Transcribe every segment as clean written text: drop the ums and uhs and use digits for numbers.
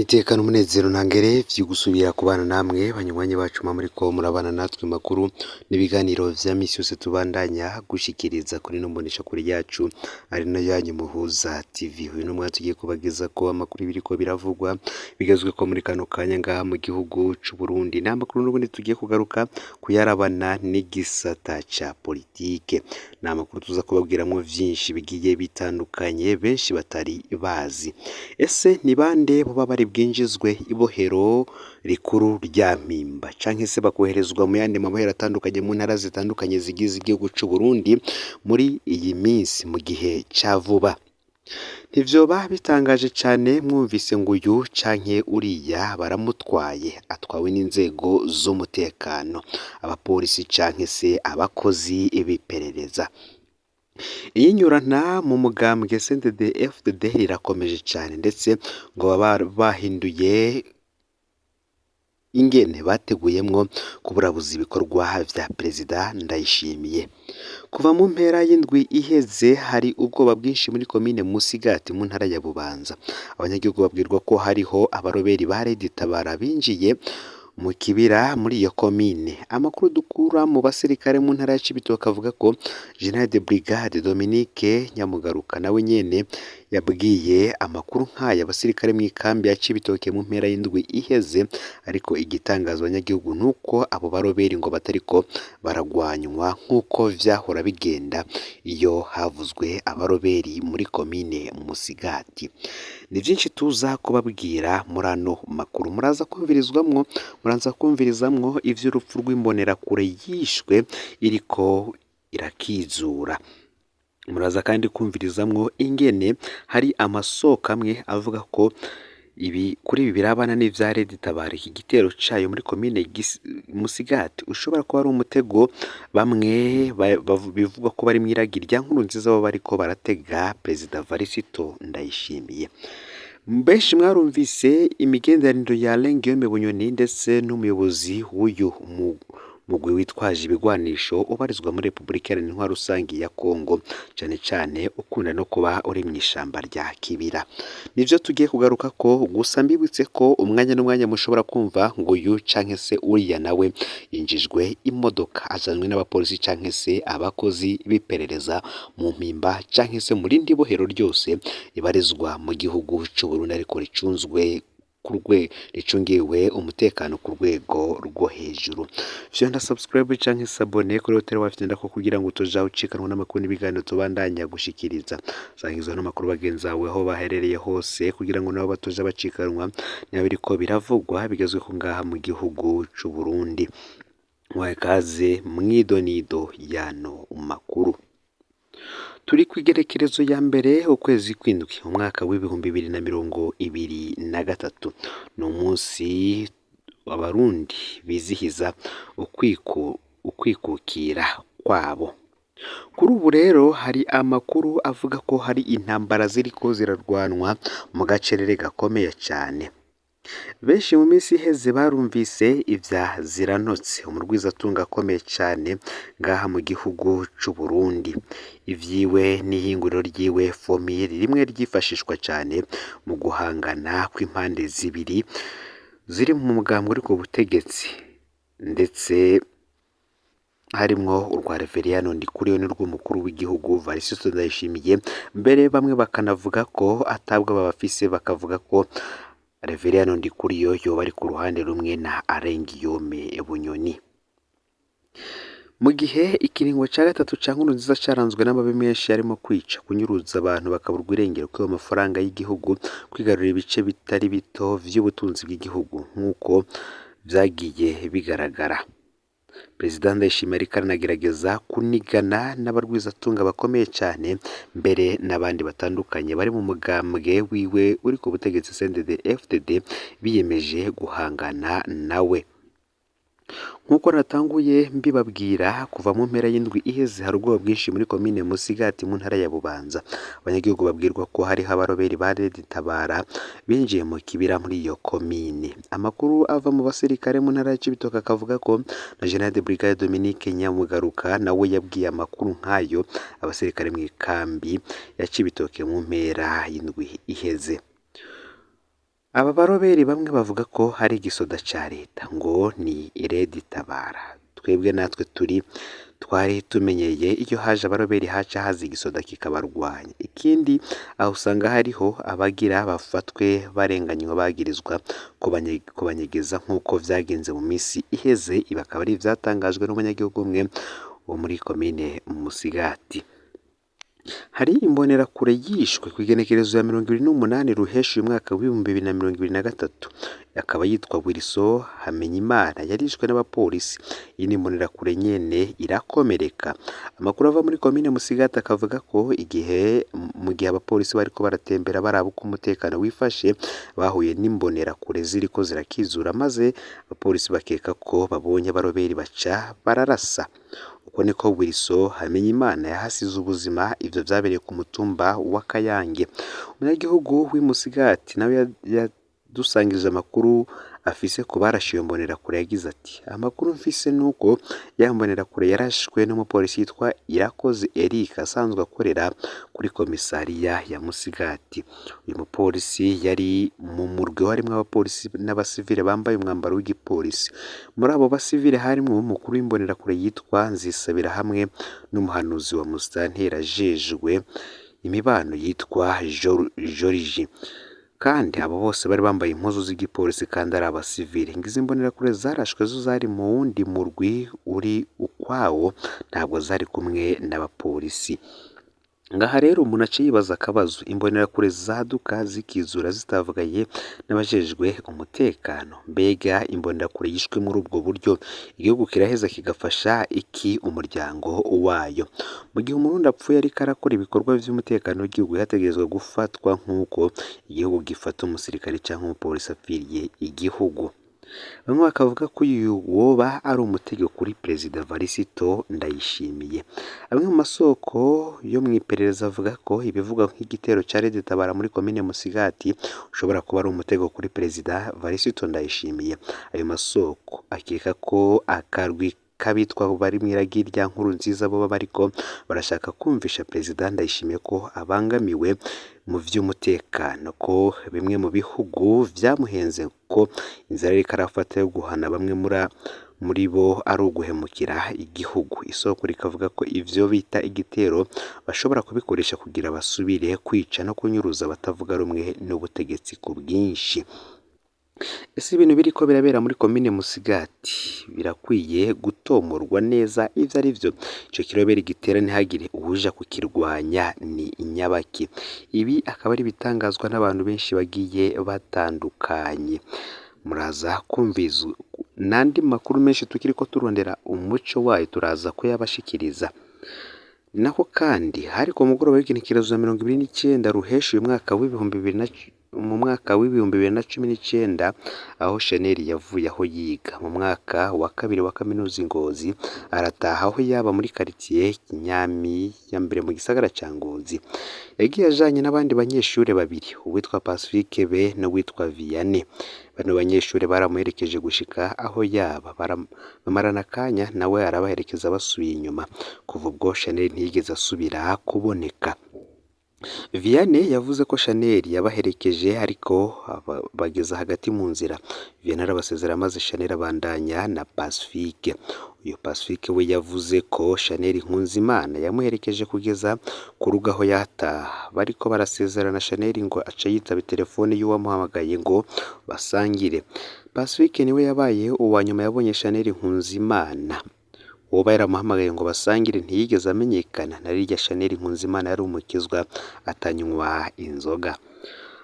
Iteka n'umunezero ntangere vyo gusubira kubana namwe banywanyi bacu mwa muriko murabana natwe makuru n'ibiganiro vya misi yose tubandanya gushikiriza kuri ino mboneshakure yacu ari nayo yanyu Muhuza TV. Uyu n'umwanya tugiye kubagezako amakuru biriko biravugwa bigezweko muri kano kanya ngaha mu gihugu c'Uburundi. Ni amakuru n'ubundi tugiye kugaruka kuyarabana n'igisata ca politike. Ni amakuru tuza kubabwiramwo vyinshi bigiye bitandukanye benshi batari bazi. Ese ni bande boba bari bwinjizwe ibohero rikuru rya Mpimba canke se bakoherezwa mu yandi mabohero atandukanye mu ntara zitandukanye zigize igihugu c'Uburundi muri iyi minsi mu gihe ca vuba? Ntivyoba bitangaje cane mwumvise ngo uyu canke uriya baramutwaye, atwawe n'inzego z'umutekano, abapolisi canke se abakozi b'iperereza. Iyinyurana mu mugambwe CNDD FDD rirakomeje cane ndetse ngo baba bahinduye ingene bateguyemwo kuburabuza ibikorwa vya Perezida Ndayishimiye. Kuva mu mpera y'indwi iheze hari ubwoba bwinshi muri komine Musigati mu ntara ya Bubanza. Abanyagihugu babwirwa ko hariho abaroberi ba Red Tabara binjiye mu kibira muri iyo komine. Amakuru dukura mu basirikare mu ntara ya Cibitoke avuga ko General de Brigade Dominique Nyamugaruka nawe nyene yabwiye amakuru nk'aya abasirikare mw'ikambi ya Cibitoke mu mpera y'indwi iheze, ariko igitangaza abanyagihugu nuko abo baroberi ngo batariko baragwanywa nk'uko vyahora bigenda iyo havuzwe abaroberi muri komine Musigati. Ni vyinshi tuza kubabwira muri ano makuru, muraza kumvirizwamwo muraza kumvirizamwo ivy'urupfu rw'imbonerakure yishwe iriko irakizura. Muraza kandi kumvirizamwo ingene hari amasoko amwe avuga ko ibi kuri ibi birabana n'ivya Red Tabara iki gitero cayo muri komine Musigati ushobora kuba ari umutego bamwe bivugwa ko bari mw'iragi rya Nkurunziza bo bariko baratega Perezida Varisito Ndayishimiye. Benshi mwarumvise imigenderanire ya Alain Guillaume Bunyoni ndetse n'umuyobozi w'uyu mugwi witwaje ibigwanisho ubarizwa muri Repubulika Iharanira Intwaro Rusangi ya Kongo, cane cane ukunda no kuba uri mw'ishamba rya Kibira. Nivyo tugiye kugarukako, gusa mbibutse ko umwanya n'umwanya mushobora kumva ngo uyu canke se uriya nawe yinjijwe imodoka azanywe n'abapolisi canke se abakozi b'iperereza mu Mpimba canke se mu rindi bohero ryose ribarizwa mu gihugu c'Uburundi ariko ricunzwe ricungiwe umutekano ku rwego rwo hejuru. Fyonda subscribe canke s'abonner kuri Hotel Wacu ko kugira ngo utoja ucikanwa n'amakuru n'ibiganiro tubandanya gushikiriza. Sangizwa n'amakuru bagenzi bawe aho baherereye hose kugira ngo nabo batoja bacikanwa niba biriko biravugwa bigezweho ngaha mu gihugu c'Uburundi. Mwahawe ikaze mw'idonido y'ano makuru. Turi kw'igerekerezo ya mbere ukwezi kw'indwi umwaka w'2023. Ni umunsi abarundi bizihiza ukwikukira kwabo. Kuri ubu rero hari amakuru avuga ko hari intambara ziriko zirarwanwa mu gacerere gakomeye cane. Benshi mu minsi iheze barumvise ivya Ziranotse, umurwizatunga akomeye cane ngaha mu gihugu c'Uburundi. Ivyiwe n'ihinguriro ryiwe Fomir rimwe ryifashishwa cane mu guhangana kw'impande zibiri ziri mu mugambwe uri ku butegetsi, ndetse harimwo urwa Reveriyano Ndikuriyo n'urw'umukuru w'igihugu Varisito Ndayishimiye, mbere bamwe bakanavuga ko atabwo babafise, bakavuga ko Reveriyano Ndikuriyo yoba ari ku ruhande rumwe na Alain Guillaume Bunyoni. Mu gihe ikiringo ca gatatu ca Nkurunziza caranzwe n'amabi menshi harimo kwica, kunyuruza abantu bakaburwa irengero, kwiba amafaranga y'igihugu, kwigarurira ibice bitari bito vy'ubutunzi bw'igihugu nk'uko vyagiye bigaragara. Perezida Ndayishimiye ariko aranagerageza kunigana n'abarwizatunga bakomeye cane mbere n'abandi batandukanye bari mu mugambwe wiwe uri ku butegetsi CNDD FDD biyemeje guhangana nawe. Nk'uko natanguye mbibabwira kuva mu mpera y'indwi iheze hari ubwoba bwinshi muri komine Musigati mu ntara ya Bubanza. Abanyagihugu babwirwa ko hariho abaroberi ba Red Tabara binjiye mu kibira muri iyo komine. Amakuru ava mu basirikare mu ntara ya Cibitoke akavuga ko na General de Brigade Dominique Nyamugaruka nawe yabwiye amakuru nk'ayo abasirikare mw'ikambi ya Cibitoke mu mpera y'indwi iheze. Aba baroberi bamwe bavuga ko hari igisoda ca leta ngo ni Red Tabara. Twebwe natwe turi twari tumenyeye iyo haje abaroberi haca haza igisoda kikabarwanya. Ikindi aho usanga hariho abagira bafatwe barenganywa bagirizwa kubanyegeza nk'uko vyagenze mu misi iheze. Ibi akaba ari ivyatangajwe n'umunyagihugu umwe wo muri komine Musigati. Hari imbonerakure yishwe kw'igenekerezo ya 28 Ruheshi uyu mwaka w'2023, akaba yitwa Wilson Hamenyimana, yarishwe n'abapolisi. Iyi ni imbonerakure nyene irakomereka. Amakuru ava muri komine Musigati akavuga ko igihe mu gihe abapolisi bariko baratembera baraba uko umutekano wifashe, bahuye n'imbonerakure ziriko zirakizura, maze abapolisi bakeka ko babonye abaroberi baca bararasa. Uko niko Wilson Hamenyimana yahasize ubuzima. Ivyo vyabereye ku mutumba wa Kayange. Umunyagihugu w'i Musigati nawe yadusangije amakuru afise ku barashe iyo mbonerakure, yagize ati: "Amakuru mfise nuko ya mbonerakure yarashwe n'umupolisi yitwa Irakoze Eric asanzwe akorera kuri komisariya ya Musigati. Uyu mupolisi yari mu murwi warimwo abapolisi n'abasivile bambaye umwambaro w'igipolisi. Muri abo basivile harimwo umukuru w'imbonerakure yitwa Nzisabira hamwe n'umuhanuzi wa musitanteri ajejwe imibano yitwa Joriji. Kandi abo bose bari bambaye impuzu z'igipolisi kandi ari abasivile. Ngo izi mbonerakure zarashwe zo zari mu wundi murwi uri ukwawo, ntabwo zari kumwe n'abapolisi." Ngaha rero umuntu aca yibaza akabazo: imbonerakure zaduka zikizura zitavuganye n'abajejwe umutekano? Mbega imbonerakure yishwe muri ubwo buryo, igihugu kiraheza kigafasha iki umuryango wayo? Mu gihe umurundi apfuye ariko arakora ibikorwa vy'umutekano w'igihugu, yategerezwa gufatwa nk'uko igihugu gifata umusirikare canke umupolisi apfiriye igihugu. Bamwe bakavuga ko uyu woba ari umutego kuri Perezida Varisito Ndayishimiye. Amwe mu masoko yo mw'iperereza avuga ko ibivugwa nk'igitero ca Red Tabara muri komine Musigati ushobora kuba ari umutego kuri Perezida Varisito Ndayishimiye. Ayo masoko akeka ko akarwi k'abitwa bari mw'iragi rya Nkurunziza boba bariko barashaka kumvisha Perezida Ndayishimiye ko abangamiwe mu vy'umutekano, ko bimwe mu bihugu vyamuhenze, ko inzira yariko arafata yo guhana bamwe muri bo ari uguhemukira igihugu. Isoko rikavuga ko ivyo bita igitero bashobora kubikoresha kugira basubire kwica no kunyuruza abatavuga rumwe n'ubutegetsi ku bwinshi. Ese ibintu biriko birabera muri komine Musigati birakwiye gutomorwa neza ivyo ari vyo? Ico kiroberi gitera ntihagire uwuja kukirwanya ni nyabaki? Ibi akaba ari ibitangazwa n'abantu benshi bagiye batandukanye. Muraza kumviza n'andi makuru menshi tukiriko turondera umuco wayo, turaza kuyabashikiriza. Naho kandi hari ku mugoroba w'igenekerezo ya 29 Ruheshi uyu mwaka w'ibihumbi bibiri na mu mwaka w'2019, aho Chanel yavuye aho yiga mu mwaka wa kabiri wa kaminuza i Ngozi, arataha aho yaba muri karitiye Kinyami ya mbere mu gisagara ca Ngozi. Yagiye ajanye n'abandi banyeshure babiri, uwitwa Pacifique be n'uwitwa Vianney. Bano banyeshure baramuherekeje gushika aho yaba, bamarana akanya nawe arabaherekeza basubiye inyuma. Kuva ubwo Chanel ntiyigeze asubira kuboneka. Vianney yavuze ko Chanel yabaherekeje ariko bageza hagati mu nzira, Vianney arabasezera maze Chanel abandanya na Pacifique. Uyu Pacifique we yavuze ko Chanel Nkunzimana yamuherekeje kugeza ku rugo aho yataha. Bariko barasezerana, Chanel ngo aca yitaba telefone y'uwamuhamagaye ngo basangire. Pacifique niwe yabaye uwa nyuma yabonye Chanel Nkunzimana. Uwoba yaramuhamagaye ngo basangire ntiyigeze amenyekana, na rirya Chanel Nkunzimana yari umukizwa atanywa inzoga.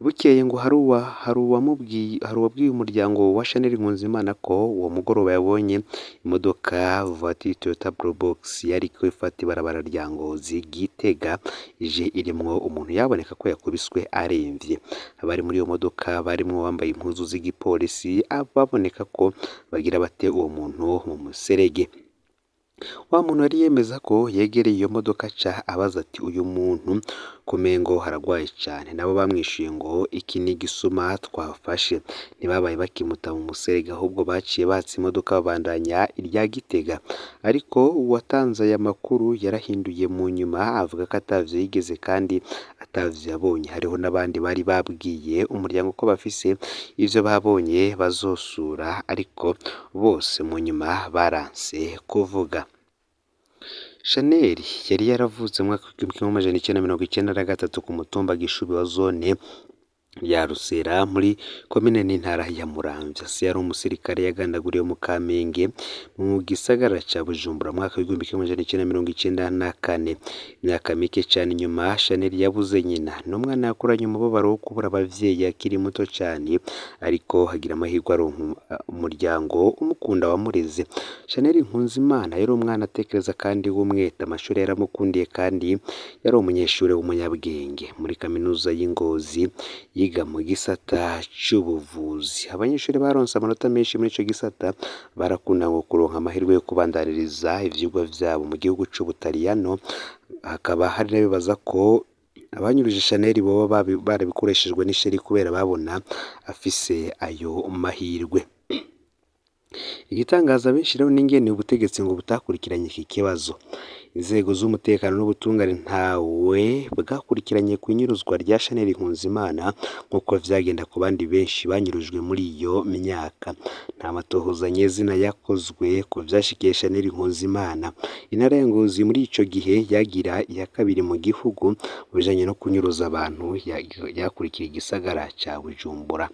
Bukeye ngo hari uwabwiye umuryango wa Chanel Nkunzimana ko uwo mugoroba yabonye imodoka Voiture Toyota Probox yariko ifata ibarabara rya Ngozi Gitega ije irimwo umuntu yaboneka ko yakubiswe aremvye. Abari muri iyo modoka barimwo uwambaye impuzu z'igipolisi, baboneka ko bagira bate uwo muntu mu muserege. Wa muntu yari yemeza ko yegereye iyo modoka aca abaza ati uyu muntu kumengo aragwaye cane, nabo bamwishuye ngo iki ni igisuma twafashe. Ntibabaye bakimuta mu muserege ahubwo baciye batsa imodoka babandanya irya Gitega. Ariko uwatanze aya makuru yarahinduye mu nyuma avuga ko atavyo yigeze kandi atavyo yabonye. Hariho n'abandi bari babwiye umuryango ko bafise ivyo babonye bazosura, ariko bose mu nyuma baranse kuvuga. Chanel yari yaravutse mu mwaka w'1993 ku mutumba Gishubi wa zone ya Rusera muri komine n'intara ya Muramvya. Se yari umusirikare yagandaguriwe mu Kamenge mu gisagara ca Bujumbura mu mwaka w'1994. Imyaka mike cane inyuma Chanel yabuze nyina. Ni umwana yakuranye umubabaro wo kubura abavyeyi akiri muto cane, ariko agira amahirwe aronka umuryango umukunda wamureze. Chanel Nkunzimana yari umwana atekereza kandi w'umwete, amashuri yaramukundiye kandi yari umunyeshure w'umunyabwenge. Muri kaminuza y'i Ngozi yiga mu gisata c'ubuvuzi. Abanyeshuri baronse amanota menshi muri ico gisata barakunda ngo kuronka amahirwe yo kubandaniriza ivyigwa vyabo mu gihugu c'Ubutaliyano. Hakaba hari n'abibaza ko abanyuruje Chanel boba barabikoreshejwe n'isheri kubera babona afise ayo mahirwe. Igitangaza benshi rero n'ingene ubutegetsi ngo butakurikiranye iki kibazo. Inzego z'umutekano n'ubutungane ntawe bwakurikiranye ku inyuruzwa rya Chanel Nkunzimana nk'uko vyagenda ku bandi benshi banyurujwe muri iyo myaka. Nta matohoza nyezina yakozwe ku vyashikiye Chanel Nkunzimana. Intara ya Ngozi muri ico gihe yagira iya kabiri mu gihugu mu bijanye no kunyuruza abantu, yakurikira igisagara ca Bujumbura.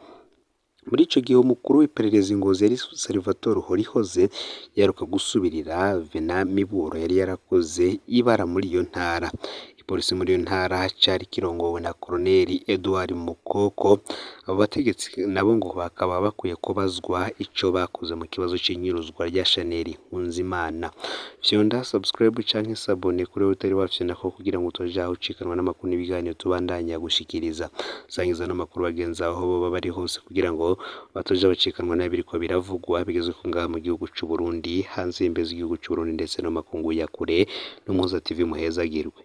Muri ico gihe umukuru w'iperereza i Ngozi yari Salvatore Horihoze, yaheruka gusubirira Venant Miburo yari yarakoze ibara muri iyo ntara. Igipolisi muri iyo ntara cari kirongowe na Koloneli Edouard Mukoko. Abo bategetsi nabo ngo bakaba bakwiye kubazwa ico bakoze mu kibazo c'inyuruzwa rya Chanel Nkunzimana. Fyonda subscribe canke s'abonner kuri wewe utari wafyondako kugira ngo utaja ucikanwa n'amakuru n'ibiganiro tubandanya gushikiriza. Sangiza n'amakuru bagenzi aho boba bari hose kugira ngo batoja bacikanwa n'ibiriko biravugwa bigezweho ngaha mu gihugu c'u Burundi, hanze y'imbibe z'igihugu c'u Burundi ndetse no mu makungu ya kure. N'Umuhuza TV muhezagirwe.